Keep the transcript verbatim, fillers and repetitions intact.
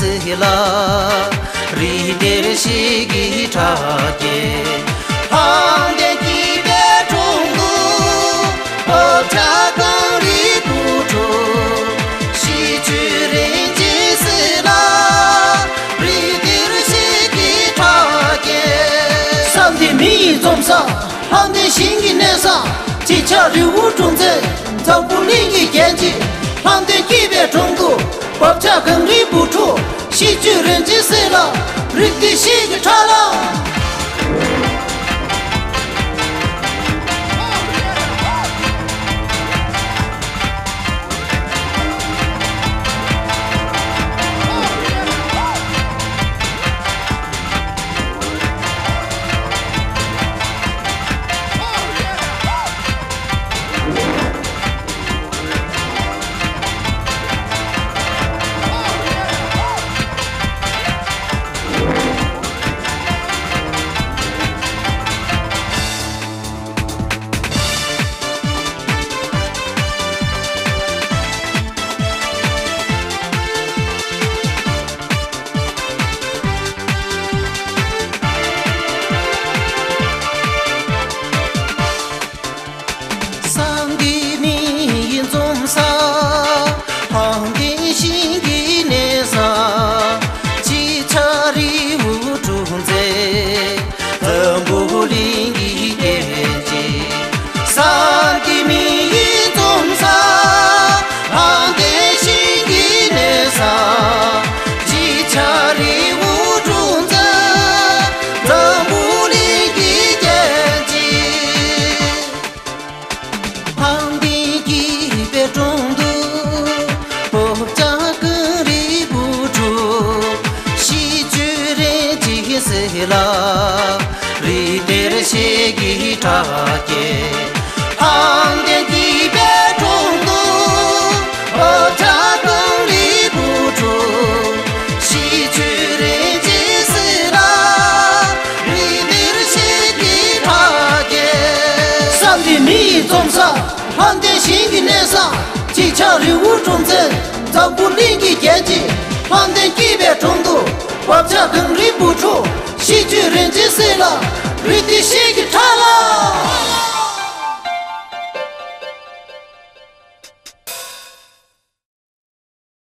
ལ། རི་དེར་གཤིས་ཀྱི་ཁྲག་རྒྱས། ལྷམ་གདན་སྐྱིད་པའི་དྲུང་དུ། བོད་ཇ་གངས་རིའི་བུ་ཕྲུག་གཤིས་རྒྱུད་རིན་ཆེན་གསེར་ལ། རི་དེར་གཤིས་ཀྱི་ཁྲག་རྒྱས། ས་འདི་མི་ཡི་འཛོམས་ས། ལྷམ་གདན་ཞིང་གི་གནས་ས། བྱེ་ཆ་རི་བོ་གྲོང་ཚོའི། འཛམ་བུ་གླིང་གི་རྒྱན་གྱི། ལྷམ་གདན་སྐྱིད་པའི་དྲུང་དུ། བབ་ཆགས་གངས་རིའི་བུ་ཕྲུག་གཤིས་རྒྱུད་རིན་ཆེན་གསེར་ལ། རིགས་གཏེར་གཤིས་ཀྱི་ཁྲག་ལ། ས་འདི་མི་ཡི་འཛོམས་ས། ལྷམ་གདན་ཞིང་གི་གནས་ས། བྱེ་ཆ་རི་བོ་གྲོང་ཚོའི། འཛམ་བུ་གླིང་གི་རྒྱན་གྱི། ས་འདི་མི་ཡི་འཛོམས་ས། ལྷམ་གདན་ཞིང་གི་གནས་ས། བྱེ་ཆ་རི་བོ་གྲོང་ཚོའི། འཛམ་བུ་གླིང་གི་རྒྱན་གྱི། ལྷམ་གདན་སྐྱིད་པའི་དྲུང་དུ། བོད་ཇ་གངས་རིའི་བུ་ཕྲུག་གཤིས་རྒྱུད་རིན་ཆེན་གསེར་ལ། རི་དེར་གཤིས་ཀྱི་ཁྲག་རྒྱས། ལྷམ་གདན་སྐྱིད་པའི་དྲུང་དུ། བོད་ཇ་གངས་རིའི་བུ་ཕྲུག་གཤིས་རྒྱུད་རིན་ཆེན་གསེར་ལ། རི་དེར་གཤིས་ཀྱི་ཁྲག་རྒྱས། ས་འདི་མི་ཡི་འཛོམས་ས། ལྷམ་གདན་ཞིང་གི་གནས་ས། བྱེ་ཆ་རི་བོ་གྲོང་ཚོའི། འཛམ་བུ་གླིང་གི་རྒྱན་གྱི། ལྷམ་གདན་སྐྱིད་པའི་དྲུང་དུ། བབ་ཆགས་གངས་རིའི་བུ་ཕྲུག